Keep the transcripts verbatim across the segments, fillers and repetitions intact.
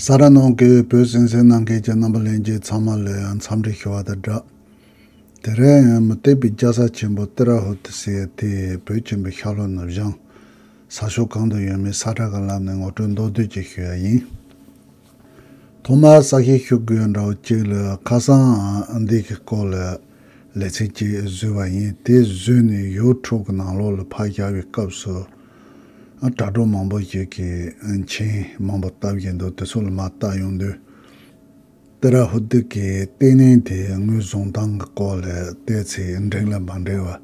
ས་ར་ནང་གི་བོད་གསན་གཟིགས་གནང་མཁན་གྱི་རྣམ་པ་ལྷན་རྒྱས་ཚང་མ་ལ་འཚམས་འདྲི་ཞུ་བ་དང་སྦྲགས། དེ་རིང་མུ་སྟེགས་པའི་རྒྱལ་ས་ཆེན་པོ་ཏི་ར་ཧུ་ཏི་ཟེར་ཡ་དེ་བོད་ཆེན་པོའི་ཤར་ལྷོ་ནུབ་བྱང་ས་ཕྱོགས་གང་དུ་ཡོད་མེད་ས་ཁྲ་གི་ལམ་ནས་ངོ་སྤྲོད་མདོར་བསྡུས་ཅིག་ཞུ་ཡ་ཡིན། ཐོག་མར་གསལ་བཤད་ཞུ་དགོས་འདྲ་བོ་གཅིག་ལ། ཁ་སང་འདི་གི་སྐོར་ལ་ལེ་ཚན་གཅིག་བཟོས་པ་ཡིན། དེ་བཟོས་ནས་ཡུ་ཊུབ་གི་ནང་ལོགས་ལ་ཕར་བཞག་པའི་སྐབས་སུ། ཨ། དྲ་གྲོགས་མང་པོ་ཞིག་གིས་མཆན་མང་པོ་བཏབ་བཞིན་འདུག་དེ་ཚོ་ལ་མར་བལྟ་ཡོང་དུས། ཏི་ར་ཧུ་ཏི་གི་ལྟེ་གནས་དེ་དངོས་བཟུང་སྟངས་ཀྱི་སྐོར་ལ་བལྟས་ཚེ་འགྲིག་ལ་མ་འགྲིག་པ་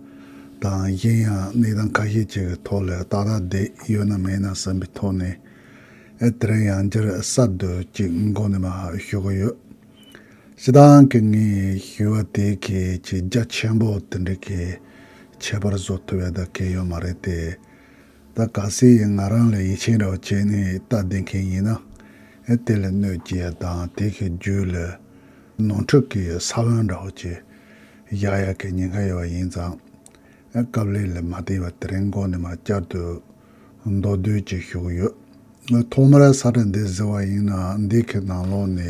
དང་། གཞན་ཡང་གནས་སྟངས་ཁ་ཤས་ཅིག་གི་ཐོག་ལ་ཏག་ཏག་བསྡད་ཡོད་ན་མེད་ན་བསམ་པའི་ཐོག་ནས། ཨེ། དེ་རིང་ཡང་བསྐྱར་གསར་དུ་ཅིག་མགོ་ནས་མར་ཞུ་གི་ཡོད། སྤྱིར་བཏང་གི་ངས་ཞུ་བ་དེ་གི་ཅིག་རྒྱ་ཆེན་པོ་དེ་འདྲ་གི་ཁྱད་པར་བཟོ་ཐུབ་ཡ་ད་གལ་ཡོད་མ་རེད་དེ། ད་གལ་སྲིད་ང་རང་ལ་ཡིད་ཆེས་འདྲ་བོ་བྱས་ནས་ལྟ་བསྡད་མཁན་ཡིན་ན། ཨེ། དེ་ལ་གནོད་སྐྱེལ་ཡ་དང་དེ་གི་རྒྱུད་ལ་ནོར་འཁྲུལ་གྱི་ས་བོན་འདྲ་བོ་ཅིག་བཞག་ཡ་གི་ཉེན་ཁ་ཡོད་པ་ཡིན་ཙང་། ཨེ། སྐབས་ལས་ལ་མ་བདེ་བ་དེ་རིང་མགོ་ནས་མར་བསྐྱར་དུ་མདོར་བསྡུས་ཅིག་ཞུ་གི་ཡོད། ཐོག་མར་ས་ཁྲ་འདི་གཟིགས་པ་ཡིན་ན་འདི་གི་ནང་ལོགས་ནས།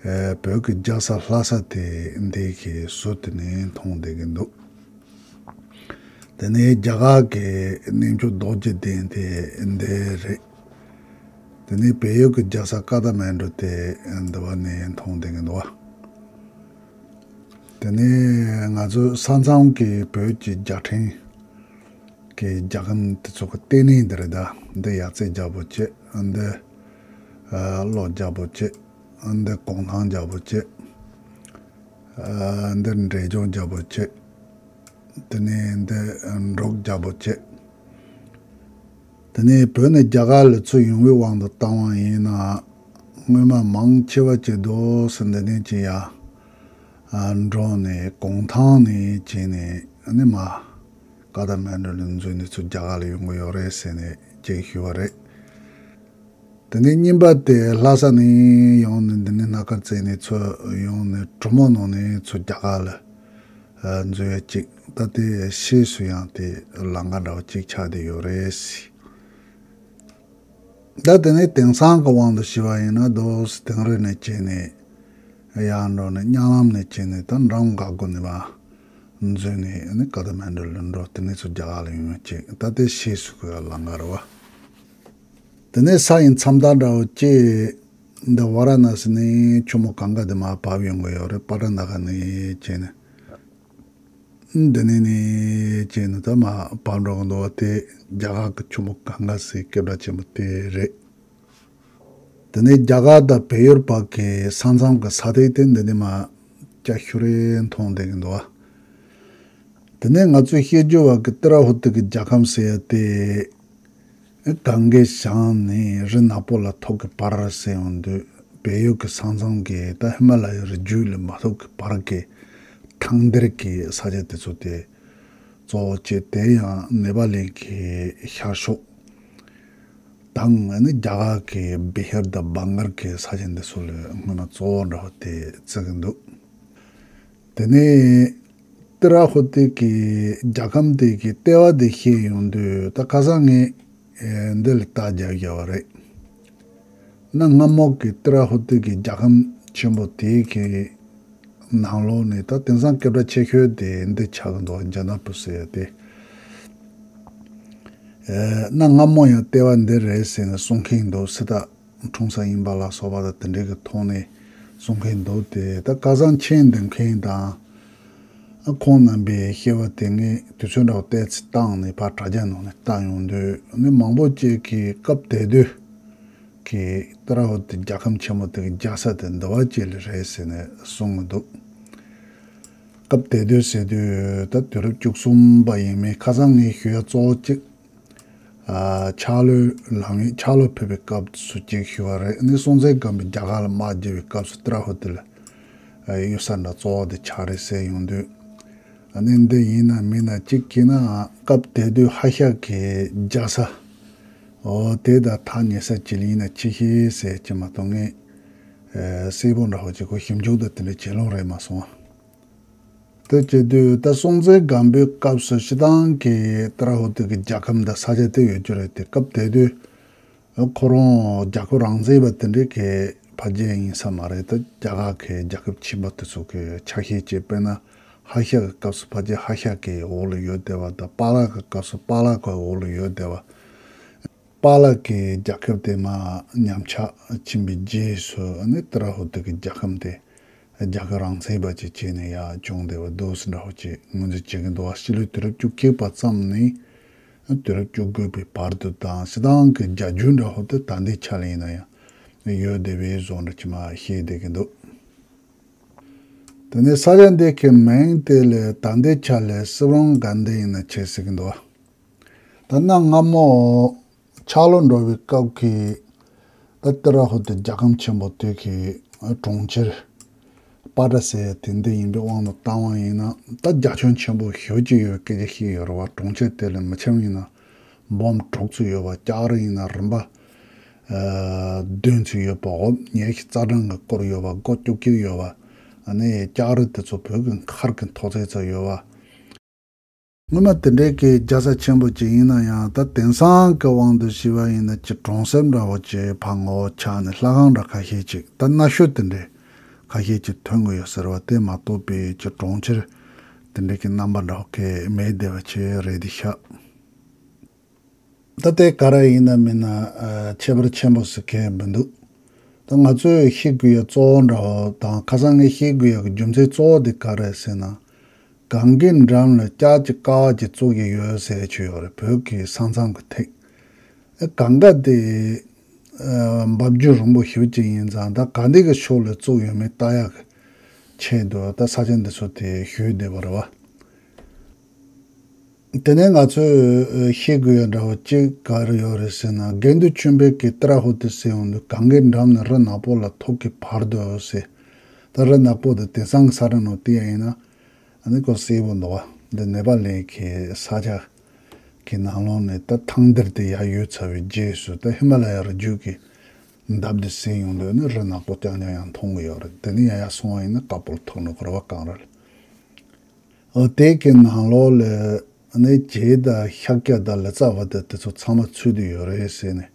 ཨེ། བོད་ཀྱི་རྒྱལ་ས་ལྷ་ས་དེ་འདི་གི་ཟུར་དེ་ནས་མཐོང་བསྡད་ཀྱི་འདུག་དེ་ནས་རྒྱ་གར་གྱི་གནས་མཆོག་རྡོ་རྗེ་གདན་དེ་འདི་རེད། དེ་ནས་བལ་ཡུལ་གྱི་རྒྱལ་ས་ཀ་ཐ་མན་ཌུ་དེ་འདི་བ་ནས་མཐོང་བསྡད་ཀྱི་འདུག་བ། དེ་ནས་ང་ཚོ་ས་མཚམས་ཀྱི་བོད་ཀྱི་རྒྱལ་ཕྲན་གྱི་རྒྱལ་ཁམས་དེ་ཚོ་གི་ལྟེ་གནས་འདི་རེད་ད། འདི་ཡ་རྩེ་རྒྱལ་པོ་བྱས། འདི་ཨ་གློ་རྒྱལ་པོ་བྱས། འདི་གུང་ཐང་རྒྱལ་པོ་བྱས། ཨ། འདི་འབྲས་ལྗོངས་རྒྱལ་པོ་བྱས། དེ་ནས་འདི་འབྲུག་རྒྱལ་པོ་བྱས། དེ་ནས་བོད་ནས་རྒྱ་གར་ལ་ཚུར་ཡོང་བའི་དབང་དུ་བཏང་བ་ཡིན་ན། སྔོན་མ་མང་ཆེ་བ་བྱས་རྡོ་སི་འདི་ནས་ཅི་ཡ་ཨ་འགྲོ་ནས་གུང་ཐང་ནས་བྱས་ནས་ཨ་ནི་མ་ཀ་ཐ་མན་ཌུ་ལ་འཛུལ་ནས་ཚུར་རྒྱ་གར་ལ་ཡོང་གི་ཡོད་རེད་ཟེར་ནས་ཅིག་ཞུས་པ་རེད། དེ་ནས་གཉིས་པ་དེ་ལྷ་ས་ནས་ཡོང་ནས་འདི་ནས་སྣ་དཀར་རྩེ་ནས་ཚུར་ཡོང་ནས་གྲོ་མོ་ནང་ནས་ཚུར་རྒྱ་གར་ལ་འཛུལ་ཡ་གཅིག་ད་དེ་ཕྱིས་སུ་ཡང་དེ་ལམ་ཁ་འདྲ་བོ་གཅིག་ཆགས་བསྡད་ཡོད་རེད། ད་དེ་ནས་དེང་སང་གི་དབང་དུ་བྱས་པ་ཡིན་ན་རྡོ་སི་དིང་རི་ནས་བྱས་ནས་ཡར་འགྲོ་ནས་གཉའ་ལམ་ནས་བྱས་ནས་ད་འབྲོམ་སྒང་དགོན་ནས་མར་འཛུལ་ནས་ནི་ཀ་ཐ་མན་ཌུ་ལ་འགྲོ། དེ་ནས་ཚུར་རྒྱ་གར་ལ་ཡོང་ཡ་གཅིག་ད་དེ་ཕྱིས་སུ་གི་ལམ་ཁ་རེད་བ། དེ་ནས་ས་ཡི་མཚམས་རྟགས་འདྲ་བོ་ཅིག་འདི་ཝཱ་ར་ཎ་སི་ནས་ཆུ་མོ་གངྒཱ་དེ་མར་བབས་ཡོང་གི་ཡོད་རེད། པ་ཊ་ན་ཁ་ནས་བྱས་ནས། འདི་ནས་ནས་བྱས་ནས་ད་མར་བབས་འགྲོ་གི་འདུག་བ། དེ་རྒྱ་གར་གྱི་ཆུ་མོ་གངྒཱ་ཟེར་སྐད་གྲགས་ཆེན་པོ་དེ་རེད། དེ་ནས་རྒྱ་གར་དང་བལ་ཡུལ་བར་གྱི་ས་མཚམས་ཀྱི་ས་ཐིག་དེ་འདི་ནས་མར་སྐྱ་ཤོད་རེ་མཐོང་བསྡད་ཀྱི་འདུག་བ། དེ་ནས་ང་ཚོས་བཤད་རྒྱུ་བ་གི་ཏི་ར་ཧུ་ཏི་གི་རྒྱལ་ཁམས་ཟེར་ཡ་དེ། གངྒཱའི་བྱང་ནས་རི་ནག་པོ་ལ་ཐུག་གི་བར་ཟེར་ཡོང་དུས་བལ་ཡུལ་གྱི་ས་མཚམས་ཀྱི་ད་ཧི་མ་ལ་ཡའི་རི་རྒྱུད་ལ་མ་ཐུག་གི་བར་གྱི་ཐང་སྡེར་གྱི་ས་ཆ་དེ་ཚོ་དེ་གཙོ་བོ་བྱས། དེ་ཡང་ནེ་པ་ལི་གི་ཤར་ཕྱོགས་དང་ནི་རྒྱ་གར་གྱི་བི་ཧར་དང་བང་གར་གྱི་ས་ཆ་འདི་ཚོ་ལ་སྔོན་མ་གཙོ་བོ་འདྲ་བོ་དེ་བརྩི་གི་འདུག་དེ་ནས་ཏི་ར་ཧུ་ཏི་གི་རྒྱལ་ཁམས་དེ་གི་ལྟེ་བ་དེ་བཤད་ཡོང་དུས་ད་ཁ་སང་ངས་འདི་ལ་རྟགས་རྒྱག་བཞག་པ་རེད། གནའ་སྔ་མོ་གི་ཏི་ར་ཧུ་ཏི་གི་རྒྱལ་ཁམས་ཆེན་པོ་དེ་གི་ནང་ལོགས་ནས་ད་དེང་སང་སྐད་གྲགས་ཆེ་ཤོས་དེ་འདི་ཆགས་ཀྱི་འདུག་འཇ་ན་པུ་ཟེར་ཡ་དེ། གནའ་སྔ་མོ་ཡང་ལྟེ་བ་འདི་རེད་ཟེར་ནས་གསུང་མཁན་འདུག་སྲིད་ད། འཁྲུངས་ས་ཡིན་པ་ལ་སོགས་པ་དང་དེ་འདྲའི་གི་ཐོག་ནས་གསུང་མཁན་འདུག་དེ་ད་ཁ་སང་མཆན་འདེབས་མཁན་དང་། ཨ། ཁོང་རྣམ་པའི་བཤད་པ་དེ་ངས་དུས་ཚོད་འདྲ་བོ་ཏོག་ཙམ་བཏང་ནས་ཕར་དྲ་རྒྱ་ནང་ནས་བལྟ་ཡོང་དུས་ནི་མང་པོ་ཅིག་གིས་སྐབས་དེ་དུས་ཀྱི་ཏི་ར་ཧུ་ཏི་རྒྱལ་ཁམས་ཆེན་མོ་དེ་གི་རྒྱལ་ས་དེ་འདི་བ་ཅིག་ལ་རེད་ཟེར་ནས་གསུང་གི་འདུག་སྐབས་དེ་དུས་ཟེར་དུས་ད་དུས་རབས་བཅུ་གསུམ་པ་ཡིན་མིན་ཁ་སང་ངས་ཞུ་ཡ་གཙོ་བོ་གཅིག་ཨ། ཕྱག་ལོས་ལངས་ཡོད། ཕྱག་ལོས་ཕེབས་པའི་སྐབས་སུ་ཅིག་ཞུ་བ་རེད། ནི་སྲོང་བཙན་སྒམ་པོས་རྒྱ་གར་ལ་དམག་རྒྱག་པའི་སྐབས་སུ་ཏི་ར་ཧུ་ཏི་ལ་ཨ་གཡུལ་ས་འདྲ་གཙོ་བོ་དེ་ཆགས་རེད་ཟེར་ཡོང་དུས། ཨ་ནི་འདི་ཡིན་ན་མིན་ན་གཅིག་བྱས་ན་སྐབས་དེ་དུས་ཧ་ཤ་གི་རྒྱལ་ས་འོ་དེ་དང་ཐག་ཉེ་ས་ཅིག་ལ་ཡིན་ན་ཅི་ཤེས་ཟེར་གྱི་མ་གཏོགས་ངས་ཨ་གསལ་པོ་འདྲ་བོ་ཅིག་གོ་ཞིབ་འཇུག་དང་དེ་འདྲ་བྱེད་ལོང་རེད་མ་སོང་ཨ། དེ་བྱེད་དུས་ད་སྲོང་བཙན་སྒམ་པོའི་སྐབས་སུ་སྤྱིར་བཏང་གི་ཏི་ར་ཧུ་ཏི་གི་རྒྱལ་ཁམས་དང་ས་ཆ་དེ་ཡོད་རྒྱུ་རེད་དེ། སྐབས་དེ་དུས་ ཁོ་རང་རྒྱལ་ཁབ་རང་བཙན་པ་དེ་འདྲའི་གི་ཕལ་ཆེར་ཡིན་ས་མ་རེད། ད་རྒྱ་གར་གི་རྒྱལ་ཁབ་ཆེན་པོ་དེ་ཚོ་གི་ཆ་ཤས་ཅིག་དཔེར་ན་ཧ་ཤ་གི་སྐབས་སུ་ཕལ་ཆེར་ཧ་ཤ་གི་འོག་ལ་ཡོད་བསྡད་པ་དང་། པཱ་ལགས་གི་སྐབས་སུ་པཱ་ལགས་གི་འོག་ལ་ཡོད་བསྡད་པ། པཱ་ལགས་ཀྱི་རྒྱལ་ཁབ་དེ་མར་ཉམས་ཆག་ཕྱིན་པའི་རྗེས་སུ་ཨ་ནི་ཏི་ར་ཧུ་ཏི་གི་རྒྱལ་ཁམས་དེ་རྒྱལ་ཁབ་རང་བཙན་པ་ཅིག་བྱས་ནས་ཡར་བྱུང་བསྡད་པ་འདུག་ཟེར་འདྲ་བོ་ཅིག་ངོས་འཛིན་བྱེད་ཀྱི་འདུག་བ། སྤྱི་ལོའི་དུས་རབས་བཅུ་གཅིག་པ་ཙམ་ནས་དུས་རབས་བཅུ་དགུ་པའི་བར་དུ་དང་། སྤྱིར་བཏང་གི་རྒྱ་རྒྱུད་འདྲ་བོ་དེ་ད་ལྟའི་ཆ་ལ་ཡིན་ན་ཡང་ཡོད་བསྡད་པའི་བཟོ་འདྲ་ཅིག་མར་བཤད་བསྡད་ཀྱི་འདུག་དེ་ནས་ས་ཆ་འདི་གི་མིང་དེ་ལ་ད་ལྟའི་ཆ་ལ་སི་བོན་ག་འདི་ཡིན་ན་བྱེད་ཟེར་གྱི་འདུག་ད་གནའ་སྔ་མོ་ཆག་ལོ་འགྲོ་བའི་སྐབས་ཀྱི་ད་ཏི་ར་ཧུ་ཏི་རྒྱལ་ཁམས་ཆེན་པོ་དེ་གི་གྲོང་ཁྱེར་པ་ཏྲ་ཟེར་དེ་འདི་ཡིན་པའི་དབང་དུ་བཏང་བ་ཡིན་ན། ད་རྒྱ་ཁྱོན་ཆེན་པོ་ཞེ་པོ་ཅིག་ཡོད་པའི་སྐད་ཆ་བཤད་ཡོད་རེད་བ། གྲོང་ཁྱེར་དེ་ལ་མི་ཆེན་ཡིན་ན་འབུམ་དྲུག་ཙམ་ཡོད་པ། ལྕགས་རི་ཡིན་ན་རིམ་པ་ཨ་བདུན་ཙམ་ཡོད་པའོ། ཉེར་བཞི་རྩ་གྲངས་ཀྱིས་བསྐོར་ཡོད་པ། སྒོ་བཅུ་གཅིག་ཡོད་པ། ཨ་ནི་ལྕགས་རི་དེ་ཚོ་བོད་ཀྱི་མཁར་གྱི་མཐོ་ཚད་ཙམ་ཡོད་པ། སྔོན་མ་དེ་འདྲའི་གི་རྒྱལ་ས་ཆེན་པོ་ཅིག་ཡིན་ན་ཡང་། ད་དེང་སང་གི་དབང་དུ་བྱས་པ་ཡིན་ན་ཅིག་གྲོང་གསེབ་འདྲ་བོ་ཅིག་ཕར་ངོ་བོ་ཆགས་ནས་ལྷ་ཁང་འདྲ་ཁ་ཤས་ཅིག་ད་གནའ་ཤུལ་དེ་འདྲའི་ཁ་ཤས་ཅིག་ཐོན་གྱི་ཡོད་ཟེར་བ། དེ་མ་གཏོགས་པའི་ཅིག་གྲོང་ཁྱེར་དེ་འདྲའི་གི་རྣམ་པ་འདྲ་བོ་གི་མེད་བསྡད་པ་ཅིག་རེད་དེ་ཤག་ད་དེ་ག་རེ་ཡིན་ན་མིན་ན་ཨ་ཁྱད་པར་ཆེན་པོ་ཟེར་མཁན་མི་འདུག་ད་ང་ཚོས་ཤེས་དགོས་ཡ་གཙོ་བོ་འདྲ་བོ་དང་། ཁ་སང་ངས་བཤད་དགོས་ཡ་གི་རྒྱུ་མཚན་གཙོ་བོ་དེ་ག་རེ་ཟེར་ན། གངྒཱའི་འགྲམ་ལ་ལྕགས་ཀྱི་ཀ་བ་ཅིག་བཙུགས་ཀྱི་ཡོད་ཟེར་ཅིག་ཡོད་རེད། བོད་ཀྱི་ས་མཚམས་ཀྱི་ཐད། ཨ་གངྒཱ་དེ་ཨ་འབབ་རྒྱུད་རིང་པོ་ཞེ་པོ་ཅིག་ཡིན་ཙང་། ད་ག་འདི་གི་ཕྱོགས་ལ་བཙུགས་ཡོད་མེད་ལྟ་ཡག་གི་ཆེད་དུ་ད་ས་ཆ་འདི་ཚོ་དེ་ཞུས་བསྡད་པ་རེད་བ། དེ་ནས་ང་ཚོས་ཤེས་དགོས་ཡ་འདྲ་བོ་གཅིག་ག་རེ་ཡོད་རེད་ཟེར་ན། དགེ་འདུན་ཆོས་འཕེལ་གྱིས་ཏི་ར་ཧུ་ཏི་ཟེར་ཡོང་དུས་གངྒཱའི་འགྲམ་ནས་རི་ནག་པོ་ལ་ཐུག་གི་བར་དུ་ཟེར། ད་རི་ནག་པོ་དེ་དེང་སང་གི་ས་ཁྲ་ནང་བལྟས་ཡ་ཡིན་ན་ཨ་ནི་ཁོ་གསལ་པོ་འདུག་བ། འདི་ནེ་པ་ལའི་གི་ས་ཆ་གི་ནང་ལོགས་ནས། ད་ཐང་འདིར་དེ་ཡར་ཡོད་ཚར་བའི་རྗེས་སུ་ད་ཧི་མ་ལ་ཡ་རི་རྒྱུད་ཀྱི་འདབས་དེ་ཟིན་ཡོང་དུས་ནི་རི་ནག་པོ་རྐྱང་རྐྱང་ཡང་མཐོང་གི་ཡོད་རེད། དེ་ནས་ཡར་ཡར་སོང་བ་ཡིན་ན་ཀ་པོར་ཐུག་འགྲོ་གི་རེད་བ། གངས་རི་ལ། འོ་དེ་གི་ནང་ལོགས་ལ་ནི་བྱེ་དང་ཤཱཀྱ་དང་ལི་ཙྪ་བ་དང་དེ་ཚོ་ཚང་མ་ཚུད་དེ་ཡོད་རེད་ཟེར་ནས་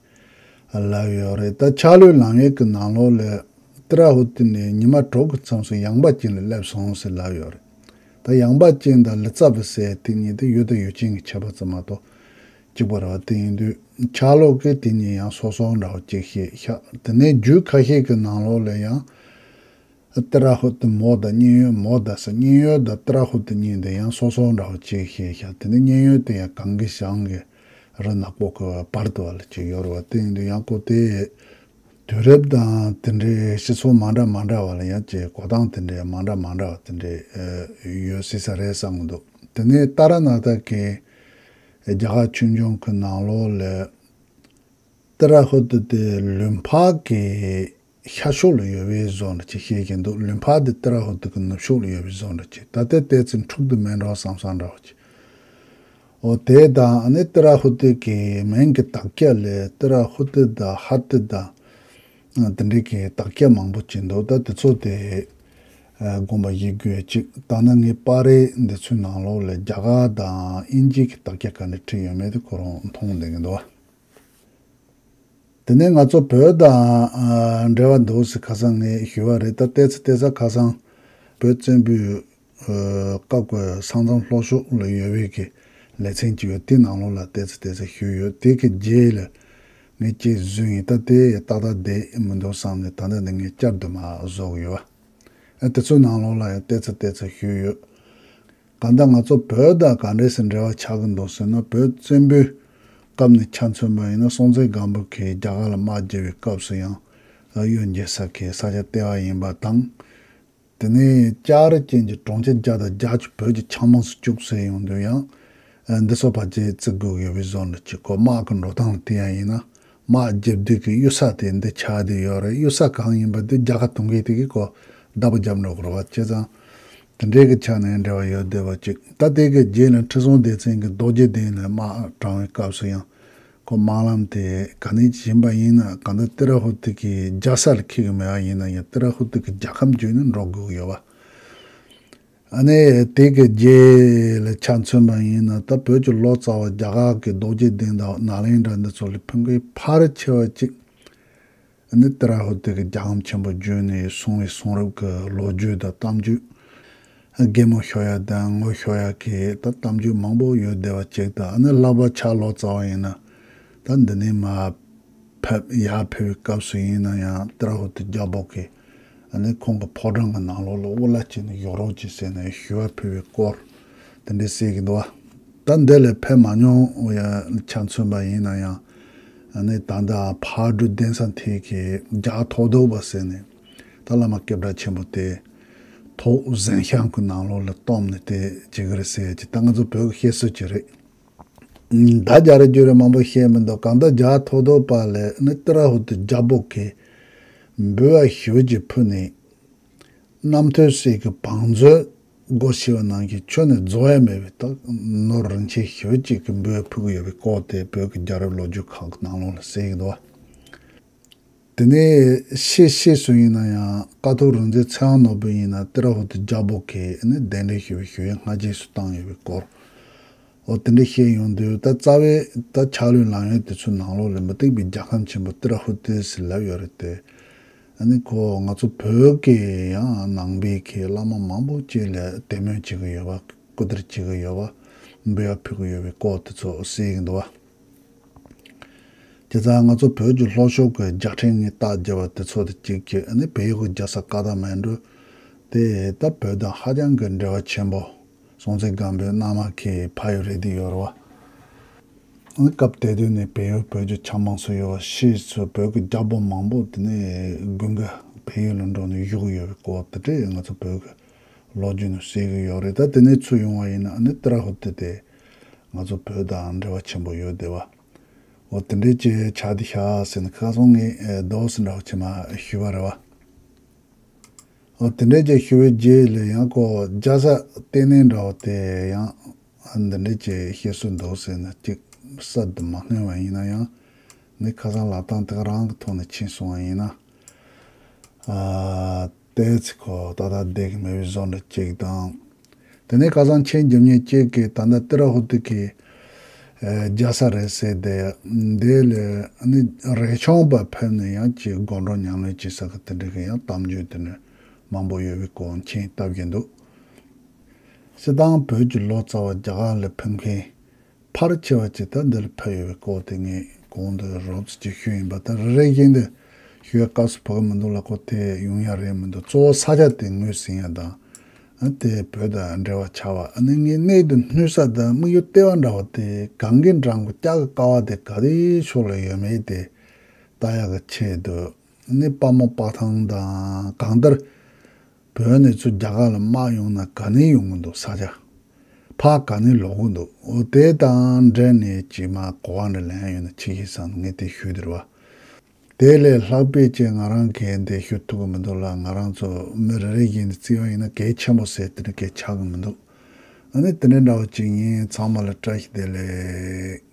ལབ་ཡོད་རེད། ད་ཆག་ལོའི་ལམ་ཡིག་གི་ནང་ལོགས་ལ་ཏི་ར་ཧུ་ཏི་ནས་ཉི་མ་དྲུག་གི་མཚམས་སུ་ཡངས་པ་ཅན་ལ་སླེབས་སོང་ཟེར་ལབ་ཡོད་རེད། ད་ཡངས་པ་ཅན་དང་ལི་ཙྪ་བ་ཟེར་དེ་གཉིས་དེ་ཡུལ་དང་ཡུལ་ཅན་གྱི་ཁྱད་པར་ཙམ་མ་གཏོགས་གཅིག་པ་རེད་བ། དེ་ཡིན་དུས་ཆག་ལོ་གི་དེ་གཉིས་ཡང་སོ་སོ་འདྲ་བོ་གཅིག་བཤད་ཤག་དེ་ནས་རྒྱུད་ཁ་ཤས་ཀྱི་ནང་ལོགས་ལ་ཡང་ཏི་ར་ཧུ་ཏི་མོ་དང་མཉན་ཡོད་མོ་དང་ཟེར། མཉན་ཡོད་དང་ཏི་ར་ཧུ་ཏི་གཉིས་དེ་ཡང་སོ་སོ་འདྲ་བོ་གཅིག་བཤད་ཤག་དེ་ནས་མཉན་ཡོད་དེ་ཡང་གངས་ཀྱི་ཞང་གི་རི་ནག་པོ་གི་བར་དུ་བ་ལ་གཅིག་ཡོད་རེད་བ། དེ་ཡིན་དུས་ཡང་ཁོ་དེ་དུས་རབས་དང་དེ་འདྲའི་སྤྱི་ཚོགས་མ་འདྲ་མ་འདྲ་བ་ལ་ཡང་ཅིག་གོ་སྟངས་དེ་འདྲའི་མ་འདྲ་མ་འདྲ་བ་དེ་འདྲའི་ཨ་ཡོད་སྲིད་ས་རེད་བསམ་གྱི་འདུག་དེ་ནས་ཏཱ་ར་ནཱ་ཐ་གི་རྒྱ་གར་ཆོས་འབྱུང་གི་ནང་ལོགས་ལ་ཏི་ར་ཧུ་ཏི་དེ་ལུང་པ་གི་ཤར་ཕྱོགས་ལ་ཡོད་པའི་བཟོ་འདྲ་ཅིག་བཤད་ཀྱི་འདུག་ལུང་པ་དེ་ཏི་ར་ཧུ་ཏི་གི་ནུབ་ཕྱོགས་ལ་ཡོད་པའི་བཟོ་འདྲ་ཅིག་ད་ལྟའི་བལྟས་ཚེ་འཁྲུག་ཏུ་མེད་འགྲོ་བསམ་བསམ་འདྲ་བ་ཅིག་འོ་དེ་དང་ཨ་ནི་ཏི་ར་ཧུ་ཏི་གི་མིང་གི་དག་ཆ་ལ་ཏི་ར་ཧུ་ཏི་དང་ཧ་ཏི་དང་དེ་འདྲའི་གི་དག་ཆ་མང་པོ་ཅིག་འདུག་ད་དེ་ཚོ་དེ་དགོངས་པ་བཞེས་དགོས་ཅིག་ད་ནི་ངའི་པར་རིས་འདི་ཚོའི་ནང་ལོགས་ལ་རྒྱ་གར་དང་དབྱིན་ཇི་གི་དག་ཆ་ག་འདྲ་བྲིས་ཡོད་མེད་དེ་ཁོ་རང་མཐོང་བསྡད་ཀྱི་འདུག་དེ་ནས་ང་ཚོ་བོད་དང་ཨ་འབྲེལ་བ་འདུག་ཟེར་ཁ་སང་ངས་ཞུས་པ་རེད། ད་བལྟས་ཚེ་བལྟས་ཚེ་ཁ་སང་བོད་བཙན་པོའི་ཨ་སྐབས་ཀྱི་ས་མཚམས་ལྷོ་ཕྱོགས་ལ་ཡོད་པའི་གི་ལེ་ཚན་ཅིག་ཡོད། དེ་ནང་ལོགས་ལ་བལྟས་ཚེ་བལྟས་ཚེ་ཞུས་ཡོད། དེ་གི་རྗེས་ལ་ངས་ཅིག་བཟོས་ཡིན། ད་དེ་ཏག་ཏག་བསྡད་མི་འདུག་བསམ་ནས་ད་ལྟ་ནས་ངས་བསྐྱར་དུ་མར་བཟོ་གི་ཡོད་པ། ཨ་དེ་ཚོའི་ནང་ལོགས་ལ་ཡང་བལྟས་ཚེ་བལྟས་ཚེ་ཞུས་ཡོད། གང་ལྟར་ང་ཚོ་བོད་དང་ག་འདྲས་སེ་འབྲེལ་བ་ཆགས་ཀྱི་འདུག་ཟེར་ན། བོད་བཙན་པོའི་སྐབས་ནས་ཆ་མཚོན་པ་ཡིན་ན་སྲོང་བཙན་སྒམ་པོ་གིས་རྒྱ་གར་ལ་དམག་རྒྱག་པའི་སྐབས་སུ་ཡང་གཡུལ་འགྱེད་ས་གི་ས་ཆ་ལྟེ་བ་ཡིན་པ་དང་། དེ་ནས་ལྕགས་རི་ཅན་གྱི་གྲོང་ཁྱེར་བརྒྱ་དང་བརྒྱད་ཅུ་བོད་ཀྱི་ཆ་མང་སུ་བཅུག་ཟེར་ཡོང་དུས་ཡང་འདི་ཚོ་ཕལ་ཆེར་བརྩི་དགོས་ཡོད་པའི་བཟོ་འདྲ་ཅིག་གོ། དམག་གི་འགྲོ་སྟངས་ལ་བལྟས་ཡ་ཡིན་ན། དམག་རྒྱག་དུས་ཀྱི་གཡུལ་ས་དེ་འདི་ཆགས་བསྡད་ཡོད་རེད། གཡུལ་ས་གང་ཡིན་པ་དེ་རྒྱ་གར་གཏོང་མཁན་དེ་གིས་ཁོ་བརྡབ་པ་བརྒྱབ་འགྲོ་གི་རེད་བ། བྱས་ཙང་དེ་འདྲའི་གི་ཆ་ནས་འབྲེལ་བ་ཡོད་བསྡད་པ་ཅིག་ད་དེ་གི་རྗེས་ལ་ཁྲི་སྲོང་ལྡེ་བཙན་གྱིས་རྡོ་རྗེ་གདན་ལ་དམག་དྲངས་པའི་སྐབས་སུ་ཡང་ཁོ་དམག་ལམ་དེ་ག་ནས་ཕྱིན་པ་ཡིན་ན། གང་ལྟར་ཏི་ར་ཧུ་ཏི་གི་རྒྱལ་ས་ལ་འཁེལ་གི་མེད་པ་ཡིན་ན་ཡང་ཏི་ར་ཧུ་ཏི་གི་རྒྱལ་ཁམས་བརྒྱུད་ནས་འགྲོ་དགོས་ཀྱི་ཡོད་པ། ཨ་ནི་དེ་གི་རྗེས་ལ་ཆ་མཚོན་པ་ཡིན་ན། ད་བོད་ཀྱི་ལོ་ཙཱ་བ་རྒྱ་གར་གྱི་རྡོ་རྗེ་གདན་དང་ནཱ་ལེནྡྲ་འདི་ཚོ་ལས་ཕུང་མཁན་ཕལ་ཆེ་བ་ཅིག་ཨ་ནི་ཏི་ར་ཧུ་ཏི་གི་རྒྱལ་ཁམས་ཆེན་པོ་བརྒྱུད་ནས་གསུངས་པའི་གསུང་རབ་ཀྱི་ལོ་རྒྱུས་དང་གཏམ་རྒྱུད། རྒན་མོ་ཤོ་ཡ་དང་ངོ་ཤོ་ཡ་གི་ད་གཏམ་རྒྱུད་མང་པོ་ཡོད་བསྡད་པ་ཅིག་དང་། ཨ་ནི་ལྷག་པར་ཕྱག་ལོ་ཙཱ་བ་ཡིན་ན། ད་འདི་ནས་མར་ཕེབས་ཡར་ཕེབས་པའི་སྐབས་སུ་ཡིན་ན་ཡང་ཏི་ར་ཧུ་ཏི་རྒྱལ་པོ་གིས་ཨ་ནི་ཁོང་གི་ཕོ་བྲང་གི་ནང་ལོགས་ལ་དབུ་བླ་བྱས་ནས་བཞུགས་རོགས་གྱིས་ཟེར་ནས་ཞུ་བར་ཕེབས་པའི་སྐོར་དེ་འདྲ་གསལ་གྱི་འདུག་བ། ད་འདི་ལས་ཕེབས་མ་མྱོང་བའི་ཆ་མཚོན་པ་ཡིན་ན་ཡང་། ཨ་ནི་ད་ལྟ་ཕག་གྲུ་གདན་ས་མཐིལ་གྱི་རྒྱ་ཐོག་ཐོག་པ་ཟེར་ནས། ད་བླ་མ་སྐྱབས་གྲགས་ཆེན་པོ་དེ་ཐོག་གཟན་ཤམ་གྱི་ནང་ལོགས་ལ་བཏོན་ནས་དེ་བྱེད་ཀྱི་རེད་ཟེར་གྱི། ད་ང་ཚོ་བོད་ཀྱི་བཤད་སྲོལ་ཅིག་རེད། ད་རྒྱ་རི་རྒྱུ་རེད། མང་པོ་བཤད་མི་འདུག་གང་ལྟར་རྒྱ་ཐོག་ཐོག་པ་ལས་ནི་ཏི་ར་ཧུ་ཏི་རྒྱལ་པོ་གིས་འབུལ་བ་ཞེ་པོ་ཅིག་ཕུལ་ནས། རྣམ་ཐོས་སྲས་ཀྱི་བང་མཛོད་སྒོ་ཕྱེ་བ་ནང་བཞིན་ཁྱོན་ནས་རྫོགས་ཡ་མེད་པའི་ད་ནོར་རིན་ཆེན་ཞེ་པོ་ཅིག་གི་འབུལ་བ་ཕུལ་གྱི་ཡོད་པའི་སྐོར་དེ་བོད་ཀྱི་རྒྱལ་རབས་ལོ་རྒྱུས་ཁག་གི་ནང་ལོགས་ལ་གསལ་གྱི་འདུག་བ། དེ་ནས་ཤེས་ཤེས་སུ་ཡིན་ན་ཡང་། ཀཿཐོག་རིག་འཛིན་ཚེ་དབང་ནོར་བུ་ཡིན་ན་ཏི་ར་ཧུ་ཏི་རྒྱལ་པོ་གིས་ནི་གདན་འདྲེན་ཞུ་བའི་ཞུ་ཡིག་སྔ་རྗེས་སུ་བཏང་ཡོད་པའི་སྐོར། འོ་དེ་འདྲ་བཤད་ཡོང་དུས། ད་རྩ་བའི་ད་ཕྱག་ལེན་ལམ་ཡིག་དེ་ཚོའི་ནང་ལོགས་ལ་མུ་སྟེགས་པའི་རྒྱལ་ཁམས་ཆེན་པོ་ཏི་ར་ཧུ་ཏི་ཟེར་ལབ་ཡོད་རེད་དེ། ཨ་ནི་ཁོ་ང་ཚོ་བོད་ཀྱི་ཡང་ནང་པའི་གི་བླ་མ་མང་པོ་ཅིག་ལ་དད་མོས་བྱེད་ཀྱི་ཡོད་པ། སྐུ་སྟེར་བྱེད་ཀྱི་ཡོད་པ། འབུལ་བ་ཕུལ་གྱི་ཡོད་པའི་སྐོར་དེ་ཚོ་གསལ་གྱི་འདུག་བ། བྱས་ཙང་ང་ཚོ་བོད་ཀྱི་ལྷོ་ཕྱོགས་ཀྱི་རྒྱལ་ཕྲན་ངས་བརྟག་བྱས་པ་དེ་ཚོ་དང་གཅིག་གི། ཨ་ནི་བལ་ཡུལ་གྱི་རྒྱལ་ས་ཀ་ཐ་མན་གྲུ་དེ་ད་བོད་དང་ཧ་ཅང་གི་འབྲེལ་བ་ཆེན་པོ། སྲོང་བཙན་སྒམ་པོའི་མནའ་མ་གིས་ཕ་ཡུལ་རེད་དེ་ཡོད་རེད་བ། ཨ་ནི་སྐབས་དེ་དུས་ནས་བལ་ཡུལ་བོད་ཀྱི་ཆབ་འབངས་སུ་ཡོད་པ་ཕྱིས་སུ་བོད་ཀྱི་རྒྱལ་པོ་མང་པོ་དེ་ནས་དགུན་ཁ་བལ་ཡུལ་ལ་འགྲོ་ནས་བཞུགས་ཡོད་པའི་སྐོར་དེ་འདྲས་ང་ཚོ་བོད་ཀྱི་ལོ་རྒྱུས་ནང་གསལ་གྱི་ཡོད་རེད། ད་དེ་ནས་ཚུར་ཡོང་བ་ཡིན་ན། ཨ་ནི་ཏི་ར་ཧུ་ཏི་དེ་ང་ཚོ་བོད་དང་འབྲེལ་བ་ཆེན་པོ་ཡོད་བསྡད་པ། འོ་དེ་འདྲས་ཀྱི་ཆ་དེ་ཤ་ཟེར་ནས་ཁ་སང་ངས་ཨེ་རྡོ་སི་འདྲ་བོ་ཅིག་མར་ཞུས་པ་རེད་བ། འོ་དེ་འདྲས་ཀྱི་ཞུ་བའི་རྗེས་ལ་ཡང་ཁོ་རྒྱལ་ས་ལྟེ་གནས་འདྲ་བོ་དེ་ཡང་འདི་འདྲས་ཀྱི་བཤད་སྲོལ་འདུག་ཟེར་ནས་ཅིག་གསར་དུ་མ་སྣོན་པ་ཡིན་ན་ཡང་། ངས་ཁ་སང་ལབ་སྟངས་དེ་ག་རང་གི་ཐོག་ནས་ཕྱིན་སོང་བ་ཡིན་ན། ཨ་ཏོག་ཙམ་ཁོ་ཏག་ཏག་བསྡད་ཀྱི་མེད་པའི་བཟོ་འདྲ་ཅིག་དང་། དེ་ནས་ཁ་སང་མཆན་རྒྱབ་མཁན་གཅིག་གིས་ད་ལྟ་ཏི་ར་ཧུ་ཏི་གི་ཨ་རྒྱལ་ས་རེད་ཟེར་ཏེ། འདི་ལ་ཨ་ནི་རས་ཆུང་པ་ཕེབས་ནས་ཡང་ཅིག་དགོང་དྲོ་ཉམས་ལེན་བྱེད་ས་གི་དེ་འདྲ་གི་ཡང་གཏམ་རྒྱུད་དེ་འདྲ་མང་པོ་ཡོད་པའི་སྐོར་མཆན་བཏབ་ཀྱི་འདུག་སྤྱིར་བཏང་བོད་ཀྱི་ལོ་ཙཱ་བ་རྒྱ་གར་ལ་ཕེབས་མཁན་ཕལ་ཆེ་བ་ཅིག་ད་འདི་ལ་ཕེབས་ཡོད་པའི་སྐོར་དེ་ངས་གོང་དུ་རོབ་ཙམ་ཅིག་ཞུས་ཡིན་པ། ད་རེ་རེ་བཞིན་དུ་ཞུ་བའི་སྐབས་སུ་བབ་ཀྱི་མི་འདུག་ལ། ཁོ་དེ་ཡོང་ཡ་རེད་མི་འདུག་གཙོ་བོ་ས་ཆ་དེ་ངོས་ཟིན་ཡ་དང་། ཨ་དེ་བོད་དང་འབྲེལ་བ་ཆགས་པ། ཨ་ནི་ངས་གནད་དུ་སྣུན་ས་དང་དམིགས་ཡུལ་ལྟེ་བ་འདྲ་བ་དེ་གངས་ཀྱི་འགྲམ་གྱི་ལྕགས་ཀྱི་ཀ་བ་དེ་ག་དེའི་ཕྱོགས་ལ་ཡོད་མེད་དེ་ལྟ་ཡག་གི་ཆེད་དུ། ཨ་ནི་དཔའ་མོ་དཔའ་ཐང་དང་། གང་ལྟར་བོད་ནས་ཚུར་རྒྱ་གར་ལ་དམག་ཡོང་ན་ག་ནས་ཡོང་གི་འདུག་ས་ཆ། ཕར་ག་ནས་ལོག་གི་འདུག་འོ་དེ་དང་འབྲེལ་ནས་ཅིག་མར་གོ་བ་འདྲ་ལེན་ཡོད་ན་ཅིག་ཞིག་བསམ་ངས་དེ་ཞུས་དེ་རེད་བ། དེ་ལས་ལྷག་པའི་ཅིག་ང་རང་གིས་འདི་ཞུ་ཐུབ་ཀྱི་མི་འདུག་ལ། ང་རང་ཚོ་མི་རེ་རེ་བཞིན་དུ་བརྩི་བ་ཡིན་ན་གལ་ཆེན་པོ་ཟེར་དེ་འདྲ་གལ་ཆགས་ཀྱི་མི་འདུག་ཨ་ནི་དེ་འདྲ་འདྲ་བོ་ཅིག་ཡིན། ཚང་མ་ལ་བཀྲ་ཤིས་བདེ་ལེགས།